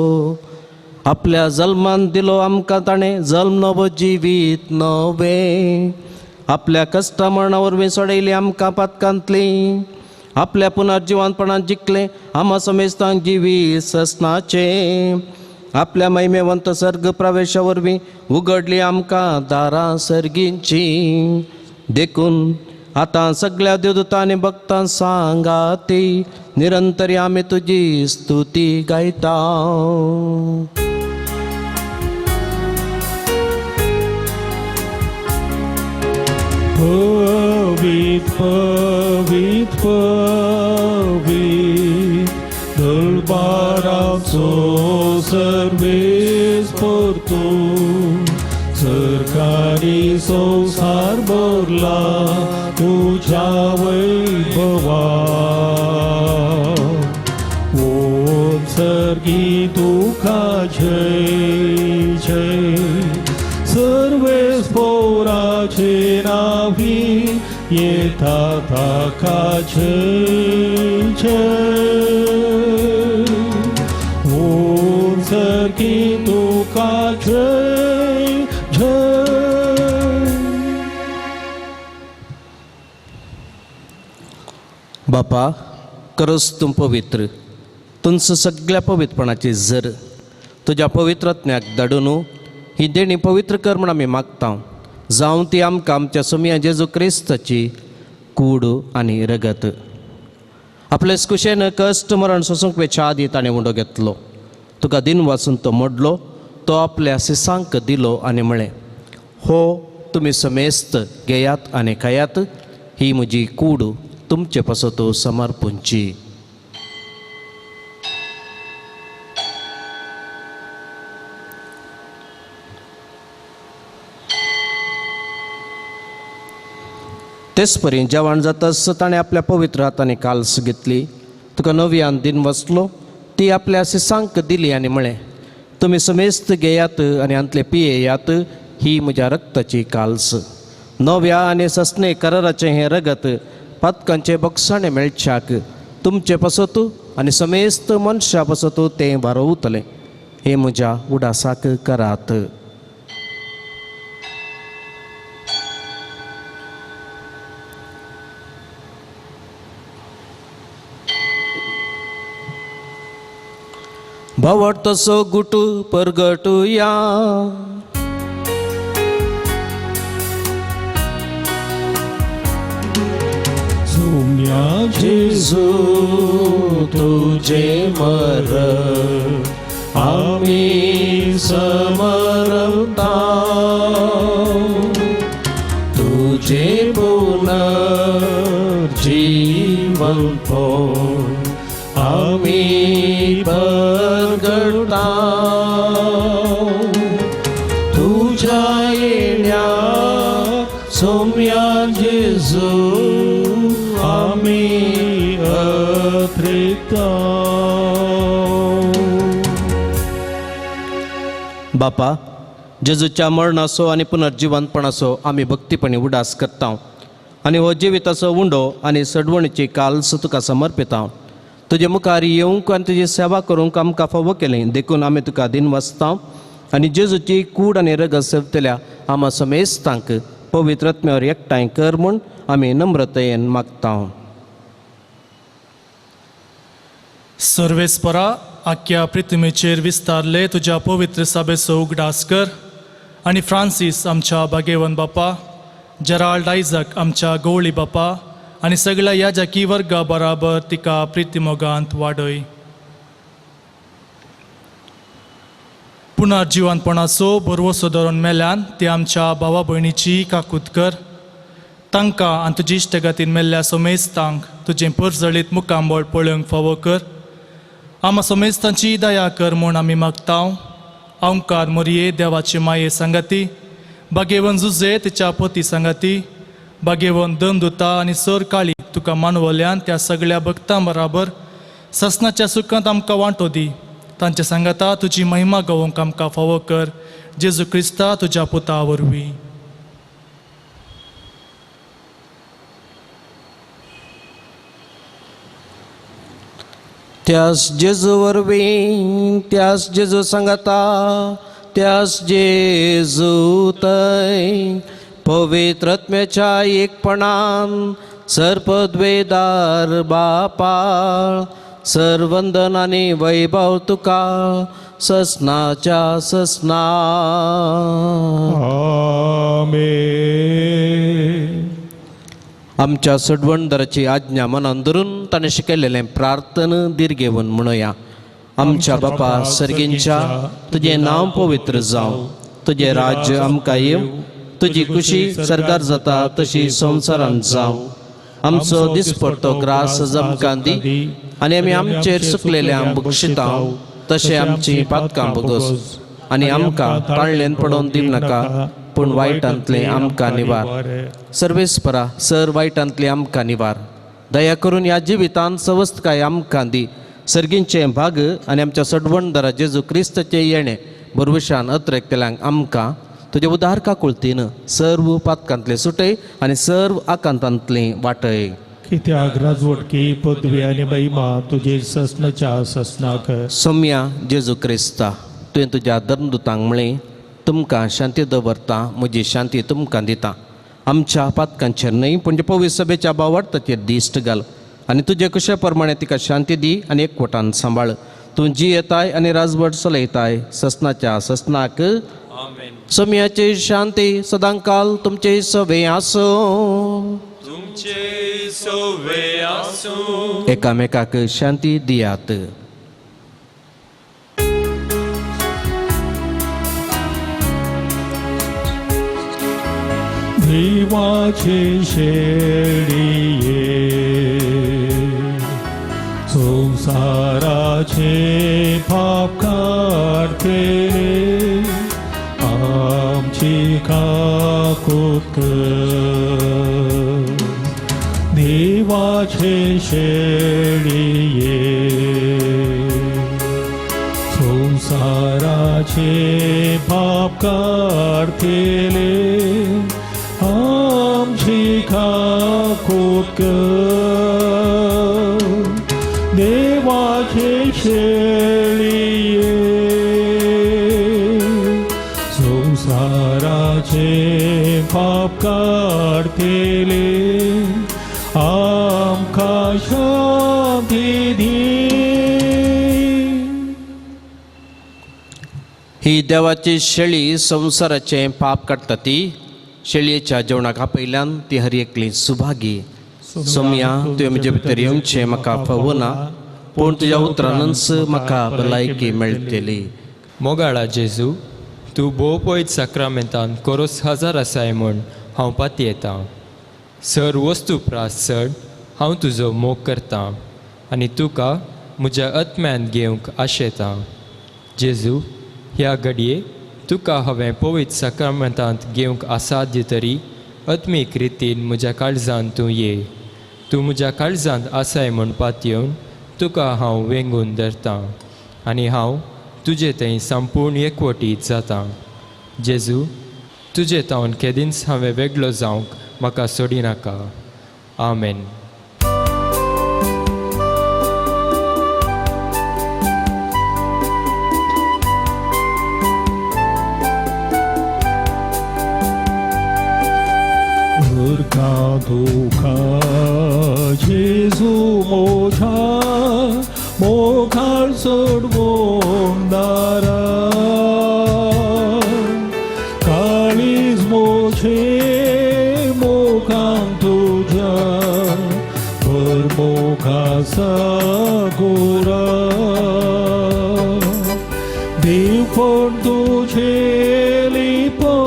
आपल्या जल्मान दिलो आमकां ताणें जल्म नवो जिवीत नवें आपल्या कश्टा मरणा वरवीं सोडयली आमकां पातकांतली आपल्या पुनर्जिवनपणान जिखलें आमा समेस्तांक जिवीत ससनाचें आपल्या महिमेवंत सर्ग प्रवेशा वरवीं उगडली आमकां दारां सर्गींची. देखून आतां सगळ्या देवदूतांनी भक्तां सांगाती निरंतरी आमी तुजी स्तुती गायता. पवित्र पवित्र पवित्र दरबाराचो सर्वेस्पर तूं सरकारी संवसार भरला तुज्या वैभवा. ओम सर्गी तुका जय जय सर्वेस्पराचे नावी येता ताका जय जय. ओम सर्गी तुका जय जय. बापा करस तूं पवित्र तुमचो सगळ्या पवित्रपणाची जर तुज्या पवित्रत्म्याक धाडून ही देणी पवित्र कर म्हूण आमी मागता. जावं ती आमकां आमच्या सोमया जेजू क्रिस्ताची कूड आनी रगत. आपले कुशेन कश्ट मरण सोसूंक वेच्या आदी ताणें उंडो घेतलो. तुका दिन वाचून तो मोडलो, तो आपल्या सिसांक दिलो आनी म्हळें, हो तुमी समेस्त घेयात आनी खायात, ही म्हजी कूड तुमचे पासत समर्पूंची. तेच परी जेवण जातच ताणें आपल्या पवित्र हातांनी काल्स घेतली, तुका नव्यान दिन वचलो, ती आपल्या सिसांक दिली आनी म्हळें, तुमी समेस्त घेयात आनी हांतले पियेयात, ही म्हज्या रक्ताची काल्स, नव्या आनी ससने कराराचें हें रगत पातकांचे बक्षाणें मेळच्याक तुमचे पासत आनी समेस्त मनशा पासत तें वारोवतलें. हें म्हज्या उडासाक करात. भावार्थाचो गुट परगटुया. सोम्या जेजू तुझे मरण आमी समरता, तुझे पुनर्जीवन आमी परगटा, तुझ्या येण्या सोम्या जेजू आमी अत्रिता. बापा, जेजूच्या मरणाचो आनी पुनर्जिवंतपणाचो आमी भक्तीपणी उडास करता आनी हो जिविताचो उंडो आनी सडवणीची काल्स तुका समर्पिता. तुजे मुखार येवंक आनी तुजी सेवा करूंक आमकां फावो केली देखून आमी तुका दिन वाचता आनी जेजूची कूड आनी रगत सेवतल्या आमा समेस्तांक पवित्र आत्म्यावर एकठांय कर म्हूण आमी नम्रतेन मागता. सर्वेस्परा, आख्या पृथ्वीचेर विस्तारले तुज्या पवित्र सभेचो उगडास कर आनी फ्रांसीस आमच्या भागेवन बापा, जेराल्ड आयजक आमच्या गवळी बापा आनी सगळ्या याजकी वर्गा बराबर तिका प्रितीमोगांत वाडय. पुनर्जिवनपणाचो भरवसो धरून मेल्यान ते आमच्या भावा भयणीची काकूत कर. तांकां आनी तुजी इश्टगतीन मेल्ल्या सोमेस्तांक तुजें परजळीत मुखांबळ पळोवंक फावो कर. आमा सोमेस्तांची दया कर म्हूण आमी मागता. ओंकार मोरये देवाची माये सांगाती, बागेवन जुजे तिच्या पती सांगाती, बागेवन दमदुता आनी सर काळी तुका मानवल्यान त्या सगळ्या भक्तां बराबर ससनाच्या सुखांत आमकां वांटो दी. तांच्या सांगाता तुजी महिमा गावोंक आमकां फावो कर. जेजू क्रिस्ता तुज्या पुता वरवीं. त्यास जेजू वरवीं, त्यास जेजू सांगाता, त्यास जेजू तय पवित्र आत्म्याच्या एकपणान सर्पद्वेदार बापा सरवंदन आनी वैभव तुका ससनाच्या ससना. आमेन. आमच्या सडवणदाराची आज्ञा मनान धरून ताणें शिकयलेलें प्रार्थना दीर्घेवन म्हणुया. आमच्या बापा सर्गींच्या, तुजें नांव पवित्र जावं, तुजें राज्य आमकां येवं, तुजी खुशी सरकार जाता तशी संवसारांत जावं. आमचो दिसपडतो ग्रास आमकां दी आनी आमी आमचेर सुकलेल्या बक्षिता तशें आमची पातकां भोगोस आनी आमकां ताळ्ळेन पडोवन दिवं नाका, पूण वायटांतलें आमकां निवार. सर्वेस्परा, सर वायटांतलें आमकां निवार. दया करून ह्या जिवितांत सवस्तकाय आमकां दी. सर्गींचें भाग आनी आमच्या सडवणदारा जेजू क्रिस्ताचें येणें भरवशान अत्रेकतल्यांक आमकां तुज्या उदार काकुळतीन सर्व पातकांतलें सुटय आनी सर्व आकांतांतलें वाटय. कित्याक राजवटकी पदवी आनी महिमा तुजे ससनाच्या ससनाक. सोम्या जेजू क्रिस्ता, तुवें तुज्या धर्मदुतांक म्हळें, तुमकां शांती दवरता, म्हजी शांती तुमकां दिता. आमच्या पातकांचेर न्हय पूण पवित्र सभेच्या भावार्थाचेर दिश्ट घाल आनी तुजे कुशे प्रमाणे तिका शांती दी आनी एकवटान सांबाळ. तूं जियेताय आनी राजवट चलयताय ससनाच्या ससनाक. सोम्याची शांती सदांकाल तुमचे सवे आसूं. तुमचे सवे आसूं. एकामेकाक शांती दियात. देवाचे शेळये, संवसाराचे पाप काडटले, आमची काकूत कर. देवाचे शेळये, संवसाराचे पाप काडटले, आमची काकूत कर. देवाचे शेळये, संवसाराचे पाप काडटले, आमकां शांती दी. ही देवाची शेळी संवसाराचें पाप काडटा ती शेळयेच्या जेवणाक आपयल्यान ती हर एकली सुभागी. सोमया, तुवें म्हजे भितर येवचें म्हाका फावना, पूण तुज्या उतरानच म्हाका भलायकी मेळटली. मोगाळा जेजू, तूं भोव पयत साक्रामेंतान कोरोस हजार आसाय म्हूण हांव पातयेतां. सर वस्तू प्रास चड हांव तुजो मोग करतां आनी तुका म्हज्या आत्म्यान घेवंक आशेतां. जेजू, ह्या घडये तुका हांवें पवित्र साक्रामेंतांत घेवंक असाध्य तरी आत्मीक रितीन म्हज्या काळजांत तूं ये. तूं म्हज्या काळजांत आसाय म्हूण पातयेवन तुका हांव वेंगून धरतां आनी हांव तुजे थंय संपूर्ण एकवटीत जातां. जेजू, तुजे तावन केदींच हांवें वेगळो जावंक म्हाका सोडिनाका. आमेन. अर्घां तुका जेजू मोठा, मोखार सोडवून दारा, काळीज मोठे मोखान तुज्या, भर मोखा सागोरा. देव पण तुझे लिपो,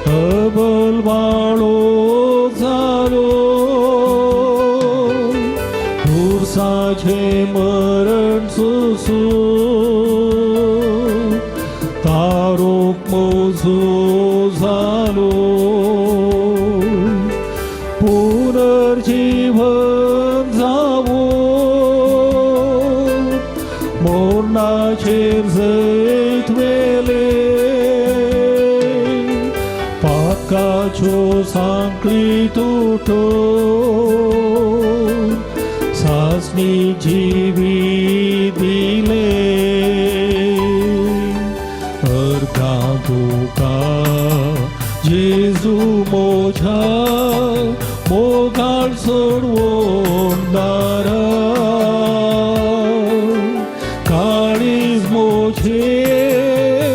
अबल वाळो जालो, खुर्साचे मरण सोसून तारोक मोजो जालो. पुनर्जीवन जावो, मरणाचेर जैत व्हेलें, पातकाच्यो सांकळी तुटून सासणी जिवी दिले. अर्घां तुका जेजू मोठा, मोगाळ सोडवून दारा, काळीज मोठे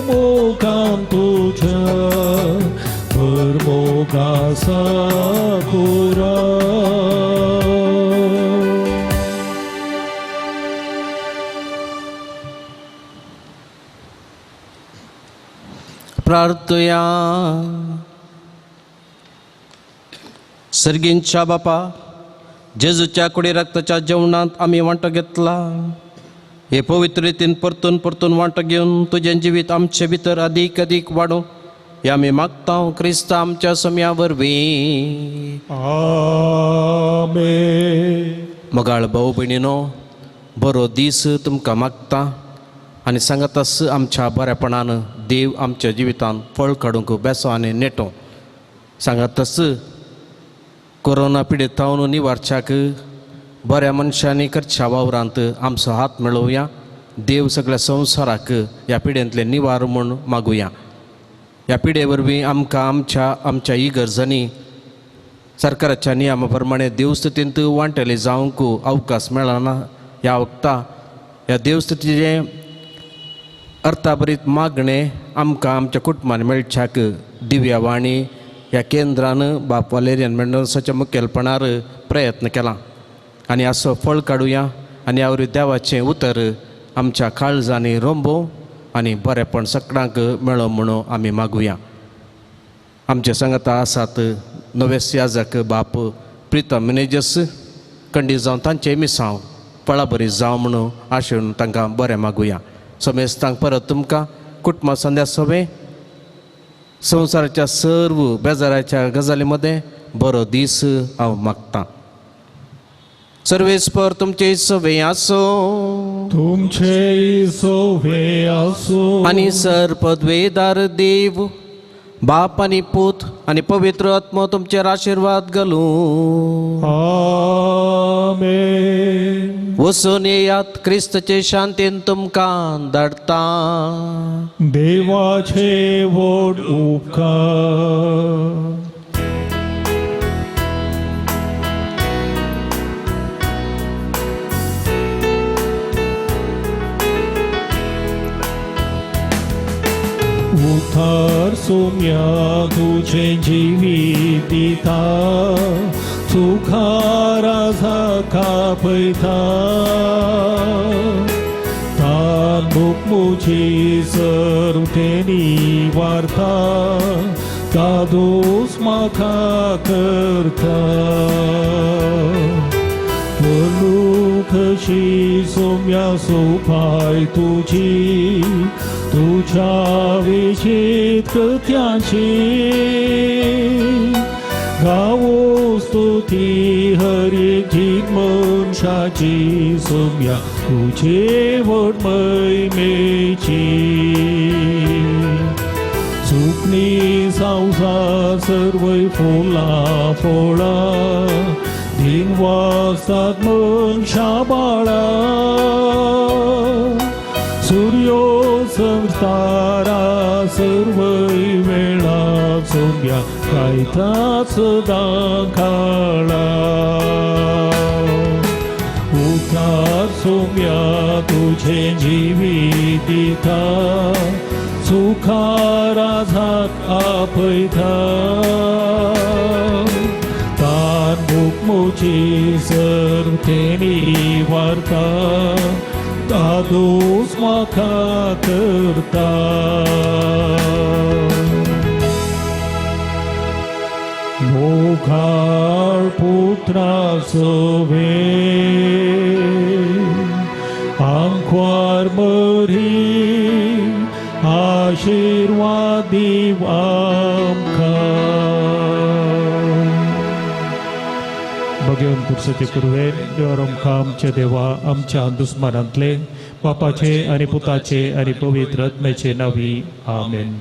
मोगान तुज्या, भर मोगा साकुरा. प्रार्थया. सर्गींच्या बापा, जेजूच्या कुडी रक्ताच्या जेवणांत आमी वांटो घेतला. हे पवित्र रितीन परतून परतून वांटो घेवन तुजें जिवीत आमचे भितर अदीक अदीक वाडूं हे आमी मागता क्रिस्ता आमच्या सम्या वरवीं. आमेन. मोगाळ भाव भयणीनो, बरो दीस तुमकां मागता आनी सांगातास आमच्या बरेपणान देव आमच्या जिवितांत फळ काडूंक बेसो आनी नेटो. सांगातास कोरोना पिडेत थावन निवारच्याक बऱ्या मनशांनी करच्या वावरांत आमचो हात मेळोवया. देव सगळ्या संवसाराक ह्या पिडेंतलें निवार म्हूण मागुया. ह्या पिडे वरवीं आमकां आमच्या आमच्या इगर्जांनी सरकाराच्या नियमा प्रमाणे देवस्तुतींत वांटेले जावंक अवकाश मेळना. ह्या वखता ह्या देवस्तुतीचें अर्थाभरीत मागणें आमकां आमच्या कुटुंबान मेळच्याक दिव्या वाणी ह्या केंद्रान बाप वालेरियन मेंडोन्साच्या मुखेलपणार प्रयत्न केला आनी असो फळ काडुया आनी ह्या वरवीं देवाचें उतर आमच्या काळजांनी रोंबो आनी बरेपण सगळ्यांक मेळो म्हणून आमी मागुया. आमचे सांगाता आसात नवेस याजक बाप प्रितम मिनेजस कंडी जावन तांचे मिसांव फळाबरी जावं म्हणून आशेवन तांकां बरें मागुया. समेस्तांक परत तुमकां कुटुंबा संध्या सवे संवसाराच्या सर्व बेजाराच्या गजाली मदें बरो दीस हांव मागतां. सर्वेस्पर तुमचे सवे आसूं तुमचे सोवे आसूं. आनी सर पदवेदार देव बाप आनी पूत आनी पवित्र आत्मो तुमचेर आशिर्वाद घालूं. आमेन. वचून येयात क्रिस्तचे शांतीन तुमकां धाडटा. देवाचे व्हड उपकार. उतार सोम्या तुझे जिवीत दिता सुखा राजा कापयता तान भूक मुजी सर्वतेनी वार्ता दादोस म्हाका करता कशी सोम्या सोपाय तुजी तुझ्या विशीत कृत्याची गावो स्तुती हरी गीत मनशाची सोम्या तुझे व्हड महिमेची सुकणी संवसार सर्वय फुलां फळां दिन वाजतात मनशां बाळां सूर्यो संतारा सर्वय वेळा सोम्या गायता सदां काळा उतार सोम्या तुझे जिवीत दिता सुखा राजाक आपयता तान भूक मुजी सर्वतेनी वार्ता दादोस म्हाका करता. मोगाळ पुत्रा सवे आंकवार मरी आशिर्वाद दीव आमकां. भगेवन पुरसाचे कुरवे देवर आमकां आमच्या देवा आमच्या दुस्मानांतले बापाचे आनी पुताचे आनी पवित्र आत्म्याचे नावी आमेन.